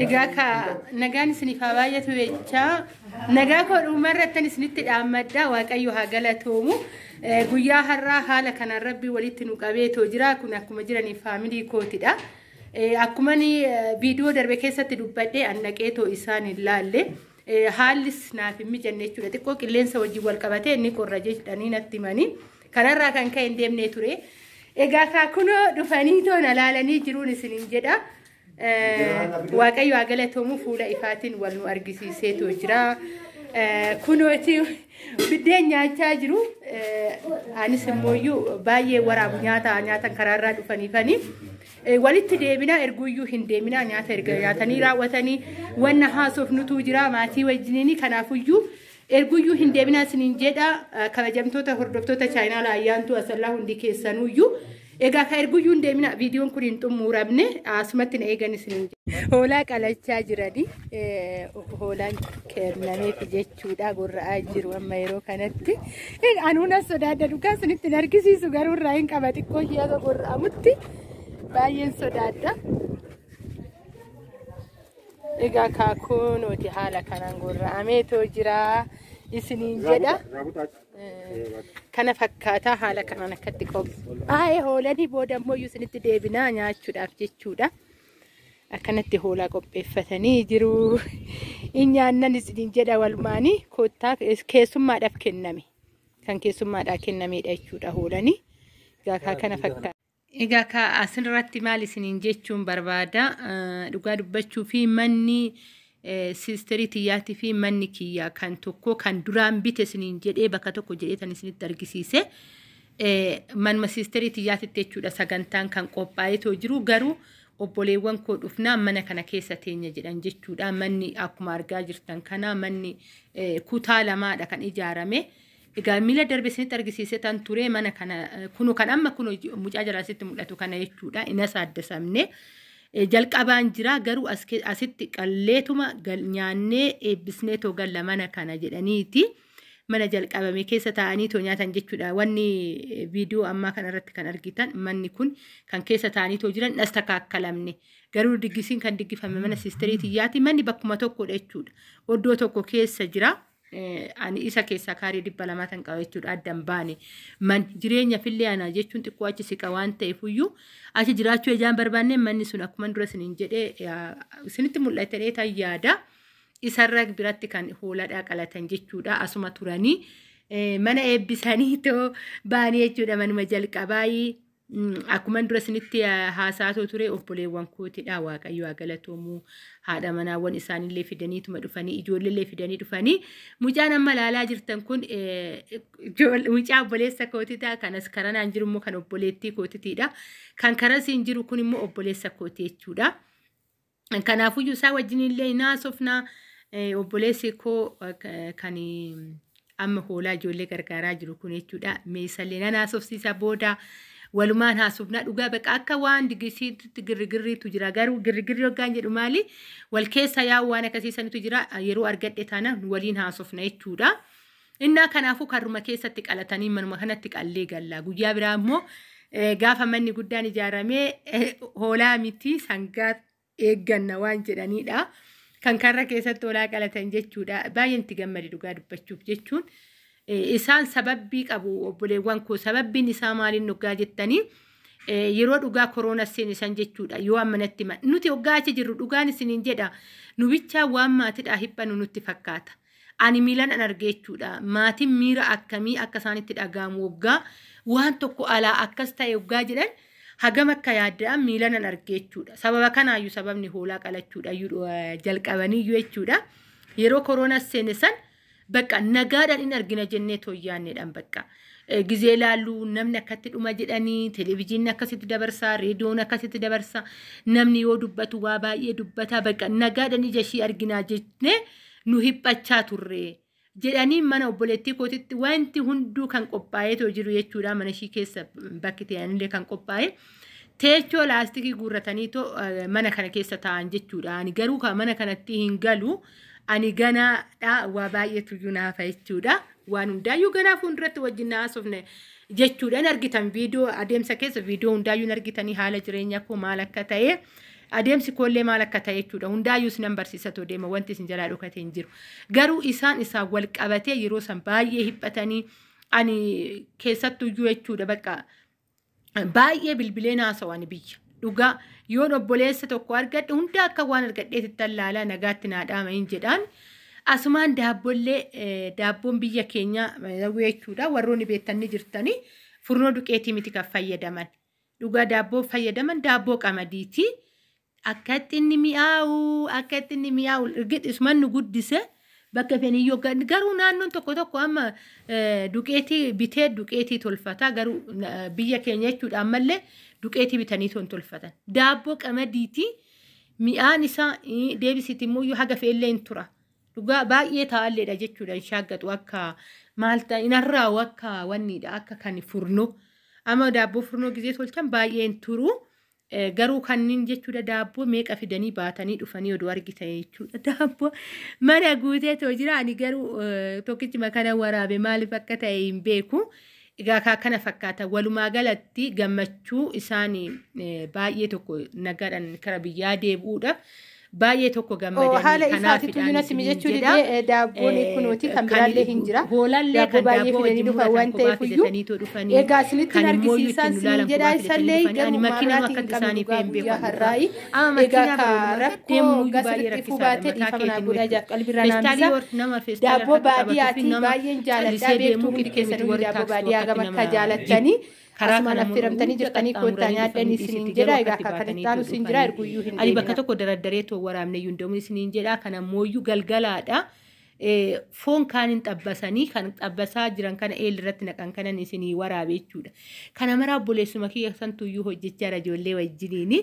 Egaa ka nagaan isiniif haa baay'atu jechaa nagaa koo dhumarrattan isinitti dhaammadha. Waaqayyo haa galatoomu. Guyyaa har'aa haala kanaan Rabbi walitti nu qabeetoo jira. Kun akkuma jiraniif faamilii kootidha. Akkuma viidiyoo darbe keessatti dubbadhee an dhaqeetoo isaan hin laalle. Haallis naaf hin mijanne jechuudha. Xiqqoo qilleensa wajjin wal qabatee inni qorra jedhanii natti himanii. Kanarraa kan ka'e hin deemnee ture. Egaa kaa kunoo dhufanii too na laalanii jiruun isiniin jedha. Waaqayyo haa galatoomu, fuula ifaatiin wal nu argisiiseetoo jira. Kunooti biddeen nyaachaa jiru. Anis immoo baay'ee waraabu nyaata nyaatan karaarraa dhufaniifanii. Walitti deebinaa, erguuyyuu hin deeminaa, nyaata erga nyaatanii raawwatanii wanna haasofnutu jira maatii wajjiniini. Kanaafuyyuu erguyyuu hin deebinaa isiniin jedha. Kabajamtoota hordoftoota chaayinaala Ayyaantuu Asallaa hundi keessanuyyuu. Egaa ka erguyyuu hin deemina, viidiyoon kun hin xumuramne, asumatti na eegan isiniin jedha. Hoolaa qalachaa jiranii, hoolaan kennameef jechuudha, gorra'aa jiru amma yeroo kanatti. Anuuna sodaadha dhugaa, isinitti hin argisiisu garuu irraa hin qaba xiqqoo ishee haga gorra'amutti baay'een sodaadha. Egaa kaakuunooti haala kanaan gorra'ameetoo jira isiniin jedha. Kana fakkaataa haala kanaan akkatti qophaa'ee hoolanii booda immoo isinitti deebinaa nyaachuudhaaf jechuudha. Akkanatti hoolaa qopheeffatanii jiru. In nyaannan isiniin jedha walumaanii koottaa, keessummaadhaaf kenname. Kan keessummaadhaaf kennamedha jechuudha hoolanii. Egaa kana fakkaata. Egaa ka asirratti maal isiniin jechuun barbaada? Dhugaa dubbachuu fi manni siisterii tiyyaatii fi manni kiyyaa kan tokko kan duraan bite isiniin jedhee bakka tokko jedhee tan isinitti argisiise. Manuma siisterii tiyyaatitti jechuudha sagantaan kan qophaa'eetoo jiru, garuu obboleewwan koo dhufnaa mana kana keessa teenya jedhan jechuudha. Manni akkuma argaa jirtan kana manni kutaa lamaadha kan ijaarame. Egaa miila darbe isinitti argisiise tan ture mana kana kunu kan amma kunu mucaa jalaa sitti mul'atu kana jechuudha. Ina saaddasamne. Jalqabaan jira garuu asitti qalleetuma nyaannee eebbisnee too galla mana kana jedhaniiti. Mana jalqabame keessa taa'anii too nyaatan jechuudha. Wanni viidiyoo ammaa kana irratti kan argitan manni kun kan keessa taa'anii too jiran dhas takaakkalamne. Garuu diggisiin kan diggifame mana siisterii tiyyaati. Manni bakkuma tokkodha jechuudha. Oddoo tokko keessa jira. Ani isa keessaa kaarii 200 kan qaba jechuudha, adda hin baane. Man jireenya fillee ana jechuun xiqqoo achi siqa waan ta'eefuyyuu achi jiraachuu ijaan barbaanne, manni sun akkuma dura isiniin jedhee isinitti mul'atee tan yaada. Isarra biratti kan hoolaadhaa qalatan jechuudha, asuma turanii mana eebbisanii too baanii jechuudha manuma jalqabaayii. Akkuma dura isinitti haasa'aa ture obboleewwan kootidha. Waaqayyo haa galatoomu. Haadha manaawwan isaanillee fidaniituma dhufanii, ijoolleellee fidanii dhufanii. Mucaan amma ilaalaa jirtan kun mucaa obboleessa kootidha. Kanas karanaan jiru immoo kan obboleettii kootitiidha. Kan karasiin jiru kun immoo obboleessa kooti jechuudha. Kanaafuyyuu isaa wajjinillee hin haasofna. Obboleessi koo kan amma hoolaa ijoollee gargaaraa jiru kun jechuudha. Meeshalee nan haasofsiisa, booda walumaan haasofnaa. Dhugaa baqa akka waan diggisiitti girrigirriitu jira, garuu girrigirri hoggaan jedhu maali, wal keessa yaa'u waan akkasiisanitu jira. Yeroo argadhe taana waliin haasofna jechuudha. Innaa kanaafuu karruma keessatti qalatanii manuma kanatti qallee galla. Guyyaa biraa immoo gaafa manni guddaan ijaaramee hoolaa miti sangaa eegganna waan jedhanidha. Kan karra keessatti hoolaa qalatan jechuudha. Baay'een itti gammade dhugaa dubbachuuf jechuun. Isaan sababbii qabu obboleewwan koo, sababbiin isaa maaliin dhugaa jettanii, yeroo dhugaa koroona seenisan jechuudha. Yoo amma natti himan, nuti hoggaa achi jirru, dhugaan isiniin jedha, nu bichaa waan maatiidhaa hiphannu nutti fakkaata. Ani miilan an arge jechuudha. Maatiin miira akkamii akka isaanitti dhaga'amu, waggaa waan tokko alaa akkas ta'e waggaa jedhan hagam akka yaadda'an miilan an arge jechuudha. Sababa kanaayyuu sababni hoolaa qalachuudha jalqabaniyyuu jechuudha. Yeroo koroona seene san bakka nagaadhaan in argina jennee tooyyaanneedhaan bakka. Gizee laalluu namni akkatti dhuma jedhanii, televezyiinni akkasitti dabarsaa, reediyoon akkasitti dabarsaa, namni yoo dubbatu waa baay'ee dubbata, bakka nagaadhaan ija ishii arginaa jennee nu hiphachaa turre jedhanii mana obboleettii kootitti wanti hunduu kan qophaa'eetoo jiru jechuudha. Mana ishii keessa bakki ta'anillee kan qophaa'e. Teechoo laastikii guurrataniitoo mana kana keessa taa'an jechuudha. Ani garuu mana kanatti hin galu. Ani ganaadha, waa baay'eetu iyyuu naafa jechuudha. Waan hundaayyuu ganaa fuulduratti wajjin haasofne. Jechuudhaan argitan viidiyoo adeemsa keessa viidiyoo hundaayyuu argitanii haala jireenya koo maal akka ta'e adeemsi koollee maal akka ta'e jechuudha. Hundaayyuu isinan barsiisatoo deema wanti isin jalaa dhokatee hin jiru. Garuu isaan wal qabatee yeroo san baay'ee hiphatanii ani keessattuyyuu jechuudha bakka baay'ee bilbilee naasawani biyya. Dhugaa yoon obboleessa tokko argadhe hunda akka waan argadheetti tallaalaa nagaatti naa dhaama hin jedhaan. Asumaan daabbollee daabboon biyya keenya jechuudha warroonni beektanii jirtanii furnoo duqeetii miti kan fayyadaman. Dhugaa daabboo fayyadaman daabboo qamadiiti. Akkatti inni mi'aawu akkatti inni mi'aawu isumaan nu guddise bakka feniyyoo garuu naannoon tokko tokko amma duqeetii bitee duqeetii tolfata garuu biyya keenya jechuudha ammallee duqeetii bitanii tolfatan. Daabboo qamadiiti mi'aan isaa deebisiiti immoo haga fe'ellee hin tura. Dhugaa baay'ee taa'alleedha jechuudha hin shaaggatu akka maal ta'e inarraawu akka wanniidha akka kan furnoo amma daabboo furnoo gizee tolchan baay'ee hin turu. Garuu kanneen jechuudha daabboo meeqa fidanii baatanii dhufanii oduu argitan jechuudha. Daabboo mana guutee too jira ani garuu tokkichuma kana waraabe maaliif akka ta'e hin beeku. Egaa kana fakkaata walumaa galatti gammachuu isaanii baay'ee tokko nagaadhaan kara biyyaa deebi'uudhaaf baay'ee tokko gammadanii haala isaatitu natti mijachuu didee daabboon kunuuti kan biraallee hin jira. Hoolallee kan baay'ee daabboo fidanii wajjin dhufan waan muratan kophaa ta'eef iyyuu fidatanii dhufanii egaa isinitti kan immoo argisiisan ittiin siin ilaalan jedhaa kophaa isallee fidatanii dhufanii garuu ani makiinaa maamilaatiin akka qabnu isaanii dhugaa fe'en guyyaa beeku. har'aayi. Amma Egaa makiinaa ka barbaadu rakkoo deemuun baay'ee gasiritti rakkisaadha fubaatee mataa dhiifama naa keetiin godhaa jechuudha. jaaf qalbirraa Feestaalii naamisa. yoo nama feestaala Daabboo harkatti qabatuu fi baadiyyaati nama baay'een jaaladhaa callisee beektuu deemuu hundi qixxee miti keessanuu warri daabboo taaksii baadiyyaa akkatti gama akka nama jaalattanii karaa asumaan kana affeeramtanii hunda jirtanii koottaa qaxxaamuranii nyaadhanii dhufanii isiniin dhiisitti jedha. garuu Egaa akkatti akka kan baatanii itti aanu isin jira dhufanii. erguyyuu hin Ani bakka deemina. tokko dardaree too waraabne iyyuu hin isiniin jedha kana mooyyuu galgalaadha. Foon kaan hin xabbasanii kan xabbasaa jiran kana eel irratti naqan kanan isinii waraabe jechuudha. Kana maraa obboleessuma kiyya santuyyuu hojjechaa jira ijoollee wajjiniini.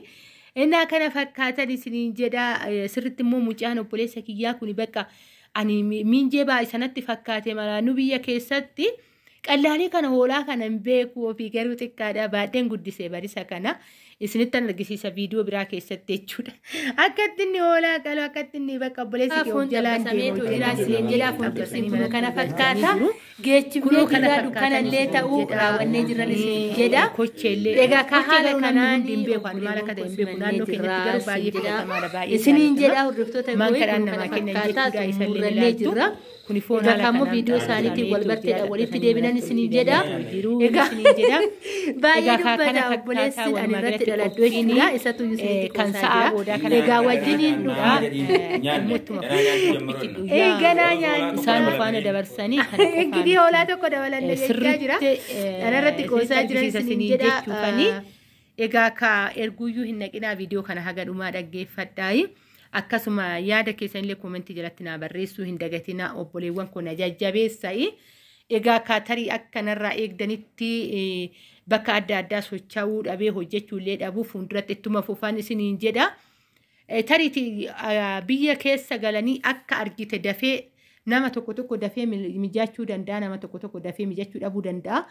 Innaa kana fakkaatan isiniin jedha sirritti immoo mucaan obboleessa kiyyaa kuni bakka ani miinjee baay'ee sanatti fakkaate mala nu biyya keessatti qallaalii kana hoolaa kana hin beeku ofii garuu xiqqaadha baadheen guddisee barisa kana isinittan argisiisa viidiyoo biraa keessatti jechuudha. Akkatti inni hoolaa qalu akkatti inni bakka obboleessi kee of jalaan deemu jira isiniin jedha foon xibsiin kun kana fakkaata. Geejjibnee Kunoo kana jirra dukkanallee ta'uu raawwannee jirran isiniin jedha. Kocheellee Egaa ka haala kanaan kanaan hin beeku ani maal akka ta'e hin beeku naannoo keenyatti garuu baay'ee filatamaadha baay'ee Isiniin jedha hordoftoota Maan koo kadhaan kun namaa kana kennan fakkaataa jechuudha isallee xumurannee ilaaltu. jirra. Kuni foon Egaa haala kammoo kanaan viidiyoo isaaniitiin wal barteedha walitti deebinan isiniin jedha. Jiru Egaa isiniin jedha. baay'ee Egaa kana dubbata fakkaataa obboleessi ani walumaa irratti galatti dhaladhu qophiin jechuudha. Isatu isinitti kan qoosaa sa'aa jira. boodaa kana Egaa wajjiniin dhugaa. Ganaa nyaanne. Isaan faana dabarsanii kan Ingirii hoolaa tokko dabalanne jechaa jira. Kanarratti qoosaa jiran isiniin jedha. jechuufani. Egaa ka erguyyuu hin naqinaa viidiyoo kana haga dhumaa dhaggeeffadhaayi. Akkasuma yaada keessanillee koomentii jalatti naa barreessuu hin dagatinaa obboleewwan kun jajjabeessa'i. Egaa ka tarii akkanarraa eegdanitti bakka adda addaa socho'uu dhabee hojjechuullee dhabuu fuulduratti ittuma fufaan isiniin jedha. Tariitii biyya keessa galanii akka argite dafee nama tokko tokko dafee mijachuu danda'a nama tokko tokko dafee mijachuu dhabuu danda'a.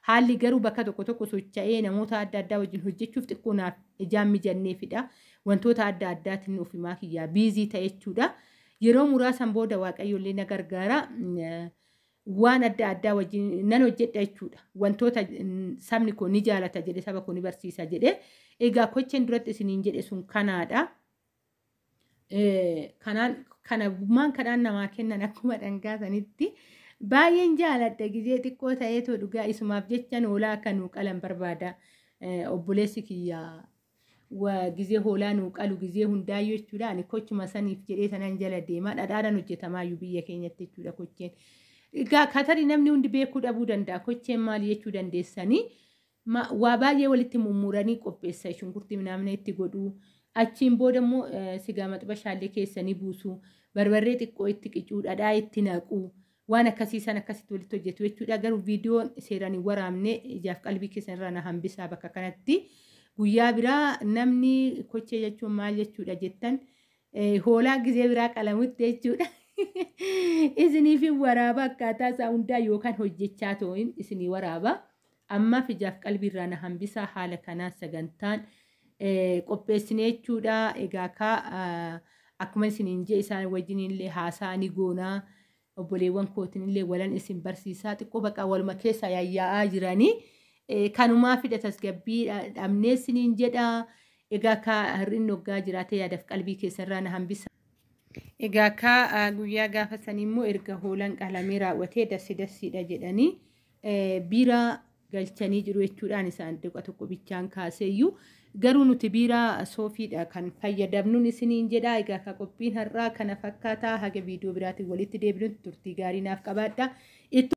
Haalli garuu bakka tokko tokko socho'ee namoota adda addaa wajjin hojjechuuf xiqqoo naaf ijaan mijanneefidha. Wantoota adda addaatiin ofimaa kiyyaa biizii ta'e jechuudha. Yeroo muraasan booda Waaqayyoollee na gargaara. Waan adda addaa wajjin nan hojjedha jechuudha. Wantoota sabni koo ni jaalata jedhe saba koo ni barsiisa jedhe. Egaa kocheen duratti isiniin jedhe sun kanaadha. Kanaan kana maan kadhaan namaa kennan akkuma dhangaasanitti baay'een jaaladha gizee xiqqoo ta'eetoo dhugaa isumaaf jechan hoolaa akka nuu qalan barbaada. Obboleessi kiyyaa gizee hoolaa nuu qalu gizee hundaayyuu jechuudha. Ani kochuma saniif jedhee sanan jala deema dhadhaadhaan hojjetamaayyuu biyya keenyatti jechuudha kocheen. Egaa katarii namni hundi beekuu dhabuu danda'a kocheen maali jechuu dandeessanii waa baay'ee walitti mummuranii qopheessa shunkurtii minaamna itti godhuu. Achiin booda immoo sigaa maxxabashaallee keessanii buusu barbarree xiqqoo itti qicuu dhadhaa itti naquu waan akkasii san akkasitti walitti hojjetu jechuudha. Garuu viidiyoon seeraan hin waraabne ijaaf qalbii keessan irraa na hambisaa bakka kanatti. Guyyaa biraa namni kochee jechuun maal jechuudha jettan hoolaa gizee biraa qalamutti jechuudha. Isiniif hin waraaba akkaataa isaa hundaa yookaan hojjechaa ta'uun isinii waraaba. Ammaaf ijaaf qalbii irraa na hambisaa haala kanaan sagantaan qopheessine jechuudha. Egaa ka akkuma isiniin jee isaan wajjin illee haasaa ni goonaa obboleewwan kootiin illee walan isin barsiisaa xiqqoo bakka waluma keessa yaa'aa jiranii. Kanumaa fida tasgabbii dhabnee isiniin jedha. Egaa ka hir'inni hoggaa jiraate yaadaaf qalbii keessarraa na hambisa. Egaa ka guyyaa gaafa sanii immoo erga hoolaan qalamee raawwatee dassi dassiidha jedhanii biiraa galchanii jiru jechuudhaan isaan dhiqa tokko bichaan kaaseeyyuu garuu nuti biiraa soofiidha kan fayyadamnuun isiniin jedha. Egaa ka qophiin har'aa kana fakkaataa haga viidiyoo biraatiin walitti deebinutti turtii gaarii naaf qabaadha.